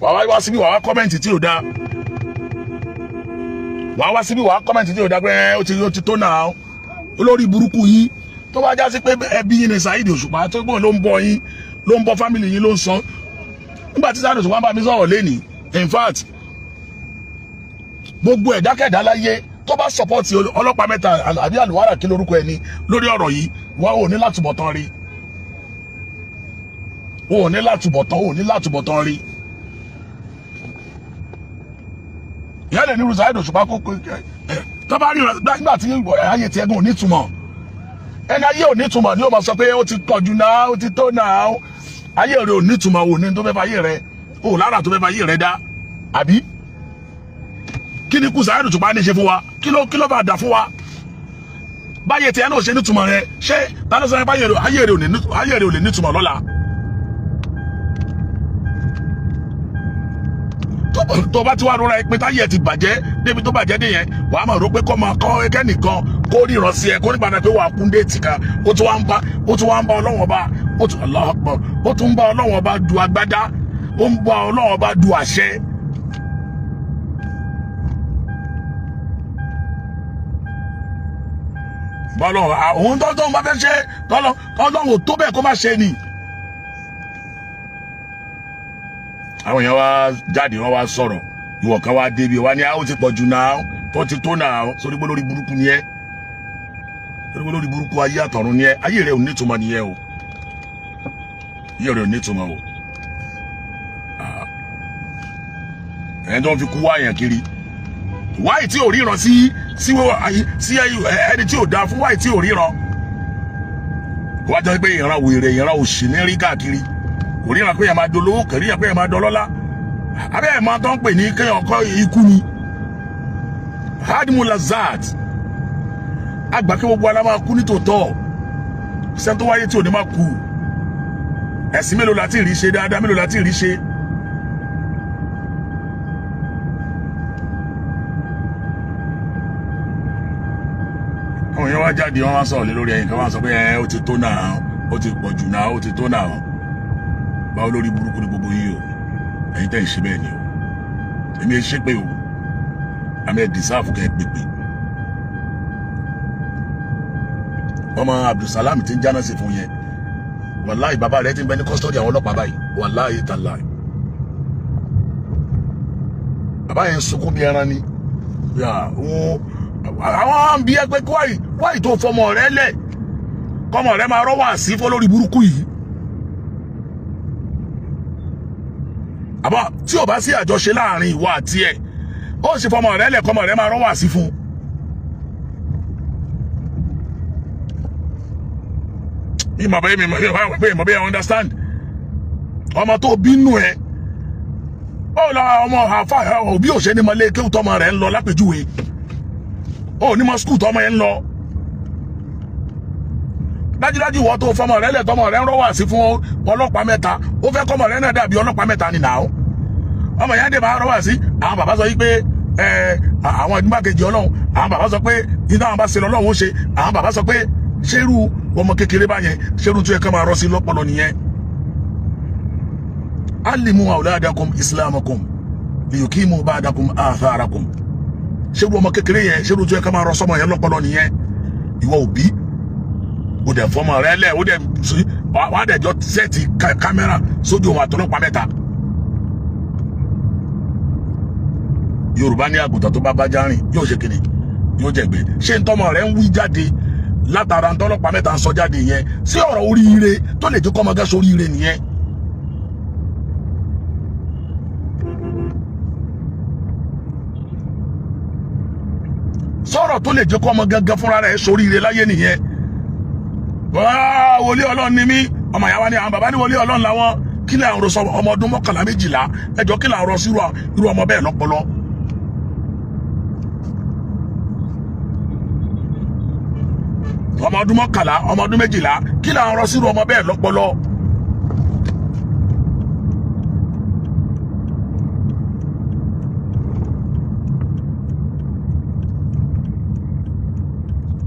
Wàá wá síbí, wàá wá comment tí ò dáa. Wàá wá síbí, wàá comment tí ò dáa pé ó ti tó náà. Olórí burúkú yín, tó bá já sí pé ẹbí yín ni Saheed Òṣùpá tó gbọ́n ló ń bọ́ yín, ló ń bọ́ family yín, ló ń sọ. Nígbà tí Saheed Òṣùpá bá mi sọ̀rọ̀ lénìí, in fact, gbogbo ẹ̀dákẹ́dá láyé tó bá support ọlọ́pàá mẹ́ta àbí àlùwárà kí lórúkọ ẹni lórí ọ̀rọ̀ yìí, wọ́n ò ní látúbọ̀tán rí. Ò ní látúbọ̀tán, ò ní látúbọ̀tán rí. Ìyá lè ní irú Saheed Òṣùpá kó tó bá rí nígbà tí ayé tiẹ̀ gan ò ní túmọ̀. Ẹni ayé ò ní túmọ̀ ni ó máa sọ pé ó ti pọ̀jù náà, ó ti tó náà. Ayé rẹ ò ní túmọ̀, ò ní tó fẹ́ fà ayé rẹ, ò lára tó fẹ́ fà ayé rẹ dá. Àbí kí ni kú Saheed Òṣùpá ní ṣe fún wa? Kí ló bá dà fún wa? Báyé tiẹ̀ náà ṣe nítumọ̀ rẹ, ṣé tani sọ pé ayé rẹ ò lè nítumọ̀ lọ́la? Tó bá ti wá rọra pé táyé ẹ ti bàjẹ́ débi tó bàjẹ́ dé yẹn, wàá máa rò pé kọ́ máa kọ́ kẹ́nìkan kó ríran sí ẹ, kó nígbà náà pé wàá kún déètì kan. Ó tún wá ń bá Ọlọ́wọ́n ọba, ó tún, Allahu Akbar, ó tún ń bá Ọlọ́wọ́n ọba du agbádá, ó ń bá Ọlọ́wọ́n ọba du àṣẹ. Bọ́lọ̀ òun tó ń bá fẹ́ ṣe tọ́lọ́ tọ́lọ́ ò tó bẹ́ẹ̀ kó má ṣe ni. Àwọn èèyàn wá jáde, wọ́n wá sọ̀rọ̀. Ìwọ kan wá débi wá ní àwọn ti pọ̀ jù náà, tó ti tó náà. Sórí pé lórí burúkú ni ẹ́, sórí pé lórí burúkú ayé àtọ̀run ni ẹ́. Ayé rẹ ò nítumọ̀ nìyẹn o, ayé rẹ ò nítumọ̀ o. Ẹni tó ń fi kú wáyàn kiri, wáyì tí ò ríran sí ẹni tí ò dáa fún, wáyì tí ò ríran, kó wá jẹ́ pé ìran wèrè, ìran òṣì ní rí káàkiri. Kò ríran pé yẹn máa dolówó, kò ríran pé yẹn máa dọlọ́lá. Abẹ́ ẹ̀ máa tán pè ní kéèyàn kọ́ ikú ni hadimu lazat. Àgbà kí gbogbo ara máa kú nítòótọ́. Sẹ́ni tó wáyé tí ò ní máa kú. Ẹ̀sìn mélòó la ti rí ṣe dáadáa? Mélòó la ti rí ṣe? Àwọn èèyàn wá jáde, wọn wá sọ̀rọ̀ lé lórí. Ẹ̀yìn kan wá sọ pé ẹ ó ti tó náà, ó ti pọ̀ jù náà, ó ti tó náà. Báwo? Lórí burúkú ni gbogbo yín o, ẹ̀yin tẹ́ ń ṣe bẹ́ẹ̀ ni o. Èmi ẹ ṣe pé o, àmì ẹ̀ deserve kẹ́ ẹ pèpè. Ọmọ Abdulsalam ti ń jáná sí fún yẹn, wàláì, bàbá rẹ ti ń bẹ ní custody àwọn ọlọ́pàá báyìí. Wàláì tàláì, bàbá yẹn ń sunkún bí ẹran ni. Àwọn bí ẹgbẹ́ wáyì wáyì tó fọmọ rẹ lẹ̀, kọmọ rẹ máa rọ́wà sí fún lórí burúkú yìí. Àbọ̀ tí ò bá sí àjọṣe láàrin ìwọ àti ẹ̀, ó sì fọmọ rẹ lẹ̀, kọmọ rẹ máa rọ́wà sí fún. Mi mọ̀ bẹ́ẹ̀, mi mọ̀ bẹ́ẹ̀, understand. Ọmọ tó bínú ẹ, ó lọ ọmọ àfa òbí òṣè ní mọ̀lẹ́ kéwù tọmọ rẹ̀ ń lọ lápèjúwe, ó ní mọ school tọmọ yẹn ń lọ. Dájúdájú, ìwọ tó fọmọ rẹ lẹ, tọmọ rẹ ń rọwà sí fún ọlọ́pàá mẹ́ta, ó fẹ́ kọ́mọ rẹ náà dàbí ọlọ́pàá mẹ́ta ni nàá. Ọmọ yẹn dè máa rọwà sí. Àwọn bàbá sọ yìí pé ẹ àwọn ìgbàkejì Ọlọ́run, àwọn bàbá sọ pé iná àwọn bá ṣe lọ́lọ́run ó ṣe. Àwọn bàbá sọ pé ṣerú ọmọ kékeré báyẹn, ṣerú tó yẹ ká máa rọ sí lọ́pọlọ nìyẹn? Alimu awladakum islamakum liyukimu ba'dakum atharakum. Ṣerú ọmọ kékeré yẹn, ṣerú tó yẹ ká máa rọ sọmọ yẹn lọ́pọlọ nìyẹn? Ìwọ òbí, ó dẹ̀ fọmọ rẹ lẹ̀, ó dẹ̀ wàá dẹ̀ jọ set camera sójú òun àtọlọ́pàá mẹ́ta. Yorùbá ní àgùntàn tó bá bá já rìn yóò ṣe kíni? Yóò jẹ̀gbẹ́. Ṣé ntọ́mọ rẹ ń wí jáde látara ntọ́lọ́pàá mẹ́ta ń sọ jáde yẹn sí ọ̀rọ̀ oríire tó lè jẹ́ kọ́mọ gẹ́sọ oríire nìyẹn? Sọ̀rọ̀ tó lè jẹ́ kọ́mọ gángan fúnra rẹ̀ sóríire láyé nìyẹn? Wàá wòlíì Ọlọ́run ni mí. Ọmọ ìyá wa ni àwọn bàbá ní wòlíì Ọlọ́run làwọn. Kí lè àwọn sọ ọmọ ọdún 11, 12? Ẹjọ́, kí lè àwọn sí irú ọmọ bẹ́ẹ̀ lọ́pọlọ? Ọmọ ọdún 11, ọmọ ọdún 12, kí lè àwọn sí irú ọmọ bẹ́ẹ̀ lọ́pọlọ?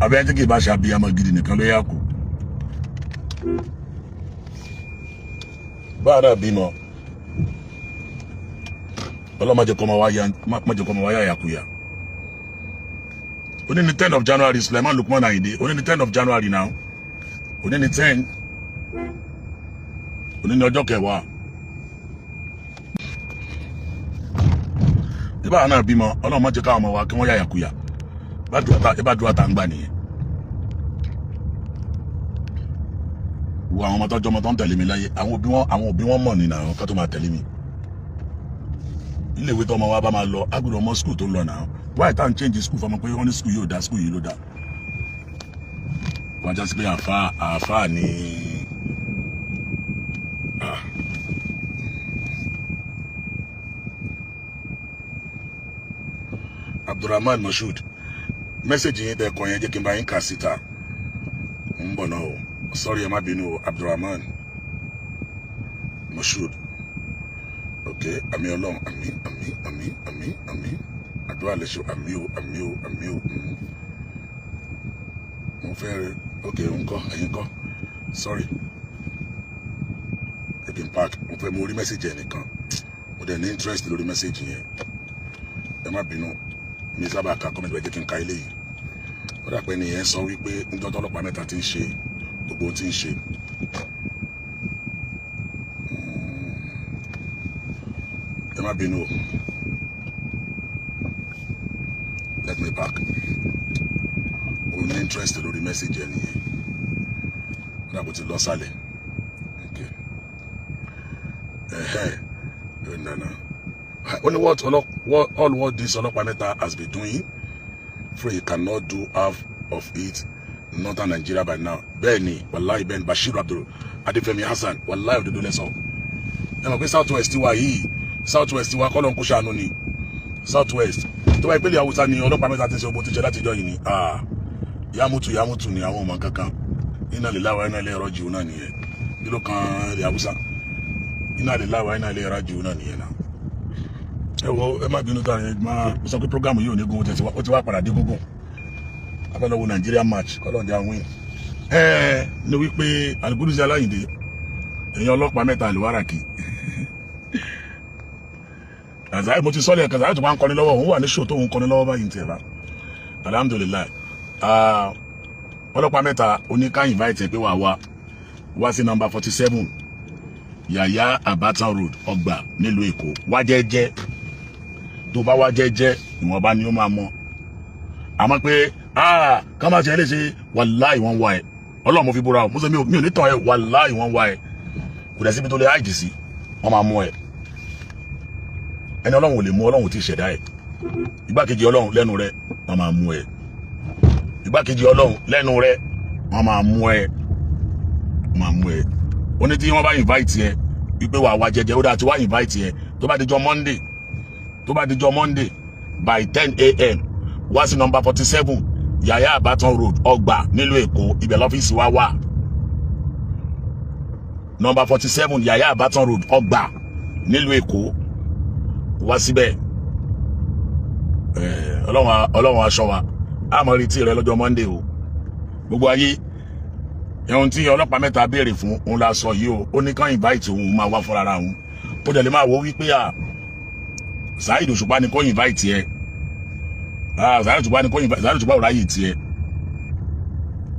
Abẹ́rẹ́ tí kì í bá ṣe abiyamọ gidi nìkan ló yà kú. Báà náà bímọ, Ọlọ́run má jẹ́ kọ́ ọmọ wa yá yàkuyà. Òní ní 10 of January. Suleiman Lukman Ayinde, òní ní 10 of January now. Òní ní 10, òní ní ọjọ́ kẹwàá. Ìbá náà bímọ, Ọlọ́run má jẹ́ káwọn ọmọ wa kí wọ́n yá yàkuyà. Ìbá dùn àtà ń gbà nìyẹn. Wo àwọn ọmọ tọ́jú ọmọ tó ń tẹ̀lé mi láyé, àwọn òbí wọn mọ̀ nínú àwọn ká tó máa tẹ̀lé mi. Ilé ìwé tó ọmọ wa bá máa lọ, agbọ́dọ̀ ọmọ school tó lọ náà. Why tá n change school fọmọ pé wọ́n ní school yìí ò dá, school yìí ló dá? Wọ́n já sí pé àáfà ní. Abdulrahman Moshood, message yín tẹ kọ yẹn, jẹ́ kí n bá yín kà síta. Ń bọ̀ náà o, sorry, ẹ má bínú o. Abdulrahman Moshood, ok. Àmì Ọlọ́run, àmì, àmì, àmì, àmì, àmì, àdúrà lè ṣe. Àmì o, àmì o, àmì o. Mo fẹ́ rẹ. Ok, ńkọ́ ẹ̀yin kọ́, sorry, ẹ kí n park. Mo fẹ́ mo rí message ẹ̀ nìkan, mo dẹ̀ ní interest lórí message yẹn. Ẹ má bínú, mi sábà ka comment. Bẹ́ẹ̀ jẹ́ kí n ka eléyìí. Ó dà pé nìyẹn sọ wípé níjọ́ tọ́lọ́pàá mẹ́ta ti ń ṣe gbogbo ohun tí ń ṣe. Ẹ má bínú o, let me park. O ní interest lórí message ẹ nìyẹn. Ó dà kó ti lọ sálẹ̀. Ok, ẹ̀hẹ́ ẹ̀ nana. Only what all what this ọlọ́pàá mẹ́ta has been doing, for he cannot do half of it northern Nigeria by now. Bẹ́ẹ̀ ni, wàláì bẹ́ẹ̀ ni. Bashir Abdul Adéfẹ́mi Hassan, wàláì òdodo lẹ́sọ̀. Ẹ mọ̀ pé South West wa yìí, South West wa, kọ́lọ̀ ń kó ṣàánú ni. South West, tó bá ìpínlẹ̀ Haúsá ni ọlọ́pàá mẹ́ta ti ṣe ogun ti ṣe láti ìjọ yìí ni, yamutu yamutu ni àwọn ọmọ kankan. Iná lè láwa iná ilé ẹ̀rọ jù náà nìyẹn. Kí ló kan ilẹ̀ Haúsá? Iná lè láwa iná ilé ẹ̀rọ jù náà nìyẹn náà. Ẹ wo, ẹ má bínú tá ẹ máa sọ pé program yìí ò ní gun, ó ti wá padà dé gúngùn. Abẹ́lẹ́wò Nigeria match, kọ́lọ́ọ̀dì àwọn win. Ẹ ní wípé Aligurusi Aláyìndé, èèyàn ọlọ́pàá mẹ́ta àlùwáràkì kàzáì, mo ti sọ́lẹ̀ kàzáì tó máa ń kọrin lọ́wọ́, òun wà ní show tó ń kọrin lọ́wọ́ báyìí tiẹ̀ bá. Alhamdulillahi, ọlọ́pàá mẹ́ta oníká invite ẹ pé wà wá wá sí number 47 Yàyà Abatan Road, Ọgbà, nílùú Èkó. Wá jẹ́jẹ́, tó bá wá jẹ́jẹ́, ìwọ̀nba ni ó máa mọ. Àmọ́ pé kọ́ máa ṣe é léṣe, wàláì wọ́n wá ẹ. Ọlọ́run mo fi búra o, mo sọ mi ò ní tàn ẹ. Wàláì wọ́n wá ẹ, kò dẹ̀ síbi tó lè áìjì sí, wọ́n máa mú ẹ. Ẹni Ọlọ́run ò lè mú, Ọlọ́run ò tí ì ṣẹ̀dá ẹ. Igbákejì Ọlọ́run lẹ́nu rẹ, wọ́n máa mú ẹ. Igbákejì Ọlọ́run lẹ́nu rẹ, wọ́n máa mú ẹ, wọ́n máa mú ẹ. Ó ní tí wọ́n bá invite ẹ wípé wàá wá jẹ́jẹ́, ó dáa tí wàá invite ẹ. Tó bá dijọ́ Monday, tó bá dijọ́ Monday by 10 a.m., wá sí number 47 Yàyà Àbátan Road, Ọgbà, nílùú Èkó. Ibẹ̀ lọ́fíìsì wa wà, number 47 Yàyà Àbátan Road, Ọgbà, nílùú Èkó. Wá síbẹ̀. Ọlọ́run aṣọ wa, a máa retí rẹ lọ́jọ́ Monday o. Gbogbo ayé, ohun tí ọlọ́pàá mẹ́ta béèrè fún òun la sọ yìí o. Ó ní kán invite òun, máa wá fúnra òun. Ó dẹ̀ lè máa wo wípé à Saheed Òṣùpá ni kó invite ẹ. Saheed Òṣùpá ni kó invite. Saheed Òṣùpá ò ráyè tiẹ̀.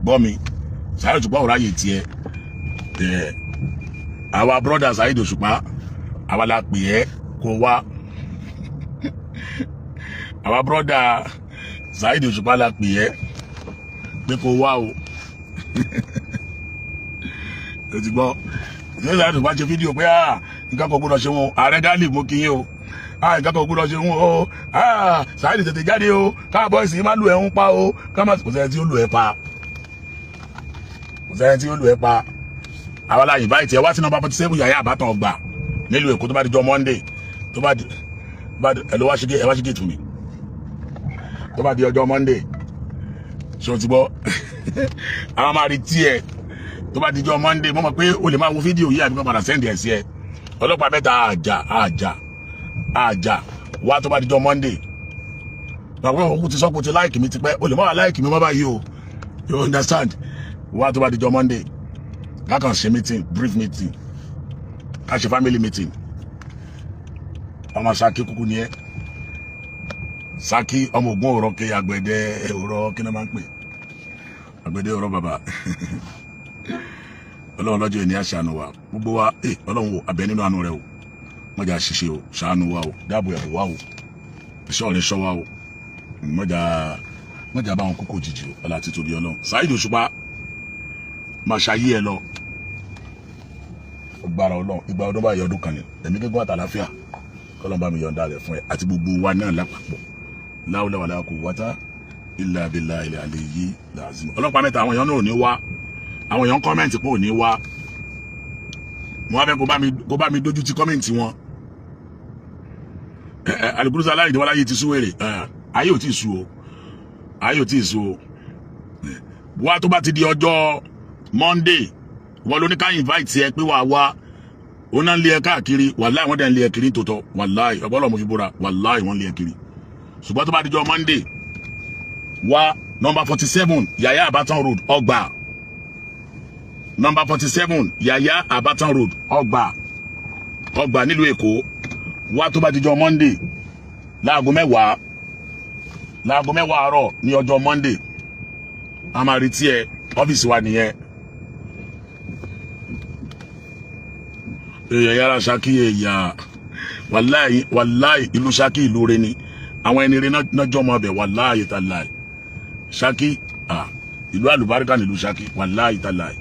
Gbọ́ mi, Saheed Òṣùpá ò ráyè tiẹ̀. Ẹ̀ àwa brother Saheed Òṣùpá, àwa la pè ẹ́ kó wá. Àwa brother Saheed Òṣùpá la pè ẹ́ pé kó wá o. O ti gbọ́ ṣé Saheed Òṣùpá ṣe fídíò pé nǹkan kan gbọ́dọ̀ ṣe wọn. Ààrẹ Gálì, mú kí yín o. Nǹkan kan gbọ́dọ̀ ṣe wọn o. Saheed, tètè jáde o, káà boys má lù ẹ́ ń pa o. Ká má kò sẹ́ni tí ó lù ẹ́ pa, kò sẹ́ni tí ó lù ẹ́ pa. Àwa la invite ẹ wá sí number 47 Yàyà Àbátan, Ọgbà, nílùú Èkó. Tó bá di jọ Monday, tó bá di ẹ lọ wá ṣe, ẹ wá ṣe gate fún mi. Tó bá di ọjọ́ Monday, ṣé o ti gbọ́? Àwọn máa retí ẹ tó bá di ọjọ́ Monday. Mo mọ̀ pé o lè máa wo fídíò yìí àbí kó padà send ẹ̀ sí ẹ. Ọlọ́pàá mẹ́ta, àjà àjà àjà wá tó bá di ọjọ́ Monday. Bàbá òkú ti sọ pé o ti like mi tipẹ́, o lè má wà like mi mọ́ báyìí o. You understand? Wá tó bá di ọjọ́ Monday, ká kàn ṣe meeting, brief meeting, ká ṣe family meeting. Ọmọ Ṣakí kúkú ni ẹ. Ṣakí ọmọ ògùn ọ̀rọ̀ ké àgbẹ̀dẹ ọ̀rọ̀ kí ni wọ́n máa ń pè àgbẹ̀dẹ ọ̀rọ̀ bàbá. Ọlọ́run lọ́jọ́ ìní àṣàánú wa gbogbo wa. Ọlọ́run wo abẹ nínú àánú rẹ o, mọ̀jà ṣiṣẹ́ o, ṣàánú wa o, dáàbò ẹ̀bù wa o, ìṣọ́ rẹ ṣọ́ wa o, mọ̀jà bá wọn kókó jìjì o, ọlá títóbi Ọlọ́run. Saheed Òṣùpá, máa ṣayé ẹ lọ. Gbára Ọlọ́run, ìgbà ọdún báyìí ọdún kan ni, ẹ̀mí gígùn àtàláfíà kọ́lọ́n bá mi yọ̀ǹda rẹ̀ fún ẹ àti gbogbo wa náà lápapọ̀. Láwùlẹ̀ wàlá kò wáta ilà abilà ilà àlè yìí làzim. Ọlọ́pàá mẹ́ta, àwọn èèyàn náà ò ní wá, àwọn èèyàn comment pé ò ní wá. Mo wá fẹ́ kó bá mi dójú ti comment wọn. Alùpùpù aláìní wọn láyé ti sú wèrè, ayé ò tí ì sú o, ayé ò tí ì sú o. Wá, tó bá ti di ọjọ́ Monday, wọ́n ló ní ká invite ẹ pé wàá wá. Ó náà ń lé ẹ káàkiri. Wàláì, wọ́n dẹ̀ ń lé ẹ kiri tòótọ́. Wàláì, ọ̀pọ̀lọpọ̀ mo fi búra, wàláì, wọ́n ń lé ẹ kiri. Ṣùgbọ́n tó bá dijọ́ Monday, wá number 47 Yaya Abatan Road, Ọgbà. Number 47 Yaya Abatan Road, Ọgbà, Ọgbà nílùú Èkó. Wá tó bá dijọ́ Monday láago 10, láago 10 àárọ̀ ní ọjọ́ Monday, a máa retí ẹ. Ọ́fíìsì wa nìyẹn. Èèyàn yàrá Ṣakí, èèyàn, wàláì, wàláì, ìlú Ṣakí ìlú rẹ ni, àwọn ẹni rẹ náà jọmọ ọbẹ. Wàláì tàláì, Ṣakí, ìlú àlùbáríkà nílùú Ṣakí. Wàláì tàláì,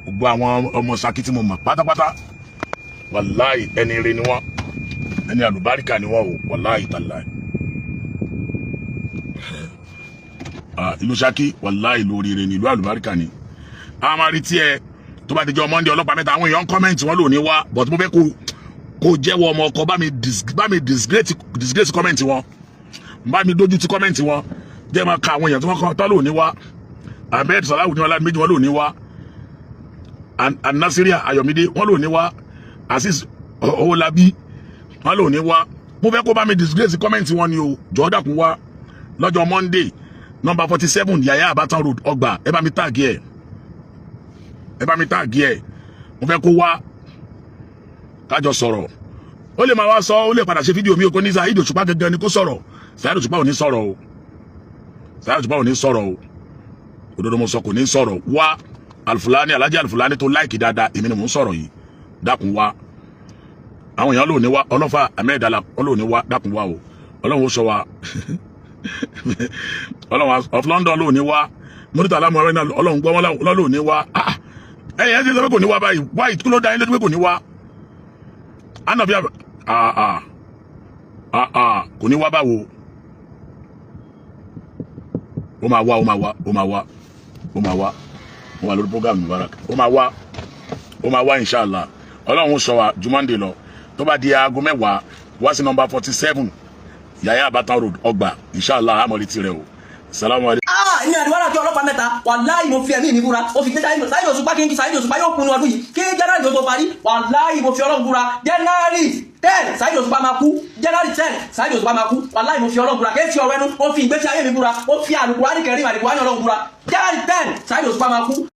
gbogbo àwọn ọmọ Ṣakí tí mo mọ̀ pátápátá, wàláì, ẹni rẹ ni wọ́n, ẹni àlùbáríkà ni wọ́n o. Wàláì tàláì, ìlú Ṣakí, wàláì, ìlú oríire ni, ìlú àlùbáríkà ni. A máa rí tiẹ̀ tó bá dijọ́ Monday. Ọlọ́pàá mẹ́ta, àwọn èèyàn comment wọn lò ní wá, but mo fẹ́ kó jẹ́wọ́ ọmọ ọkọ, bá mi disgrace comment wọn, bá mi dójú ti comment wọn. Jẹ́ máa ka àwọn èèyàn tí wọ́n kọ́ tọ́ lò ní wá. Ahmed Salawudeen Ọláméjì, wọn lò ní wá. Anasiria Ayọ̀mídé, wọn lò ní wá. Azeez Owólabí, wọn lò ní wá. Mo fẹ́ kó bá mi disgrace comment wọn ni o. Jọ̀ọ́, dákun, wá lọ́jọ́ Monday, number 47 Yaya Abatan Road, Ọgbà. Ẹ bá mi tag ẹ, ẹ bá mi tag ẹ. Mo fẹ́ kó wá kájọ sọ̀rọ̀. Ó lè máa wá sọ, ó lè padà ṣe fídíò mi ò kó ní Saheed Òṣùpá gangan ni kó sọ̀rọ̀. Saheed Òṣùpá ò ní sọ̀rọ̀ o, Saheed Òṣùpá ò ní sọ̀rọ̀ o. Òdodo mo sọ, kò ní sọ̀rọ̀. Wá, Alfulani, Alhaji Alfulani tó like dáadáa, èmi ni mò ń sọ̀rọ̀ yìí. Dákun, wá. Àwọn èèyàn lò ní wá. Ọlọ́fà Ahmed Ala lò ní wá. Dákun, wá o. Ọlọ́run ó sọ wa. Ọlọ́run of London lò ní wá. Mọ́tò alámọ̀ọ́rẹ́ náà, Ọlọ́run gbọ́ wọn lò ní wá. Ẹ̀yìn ẹ̀ ṣe sọ pé kò ní wá báyìí. Wáyé kí ló dá yín lójú pé kò ní wá? Anabi kò ní wá báwo? Ó máa wá, ó máa wá, ó máa wá, ó máa wá. Ó wà lórí program Mubarak. Ó máa wá, ó máa wá, inshallah. Ọlọ́run sọ wa ju Monday lọ. Tó bá di aago 10, wá sí number 47 Yaya Abatan Road, Ọgbà, inshallah. Àmọ́lé tirẹ̀ o. Salamu alaykum. Ah, ní àdúrà kí ọlọ́pàá mẹ́ta, wàláhì, mo fi ẹ̀mí mi búra. Ó fi gbé Saheed Òṣùpá kí n kí Saheed Òṣùpá yóò kunu ọdún yìí kí January tó parí. Wàláhì, mo fi Ọlọ́run búra, January 10 Saheed Òṣùpá máa kú. January 10 Saheed Òṣùpá máa kú. Wàláhì, mo fi Ọlọ́run búra, kéèsì ọ̀rọ̀ ẹnu. Ó fi ìgbésí ayé mi búra, ó fi Àlùkùránì kẹrin Àlùkùránì Ọlọ́run búra, January 10 Saheed Òṣùpá máa kú.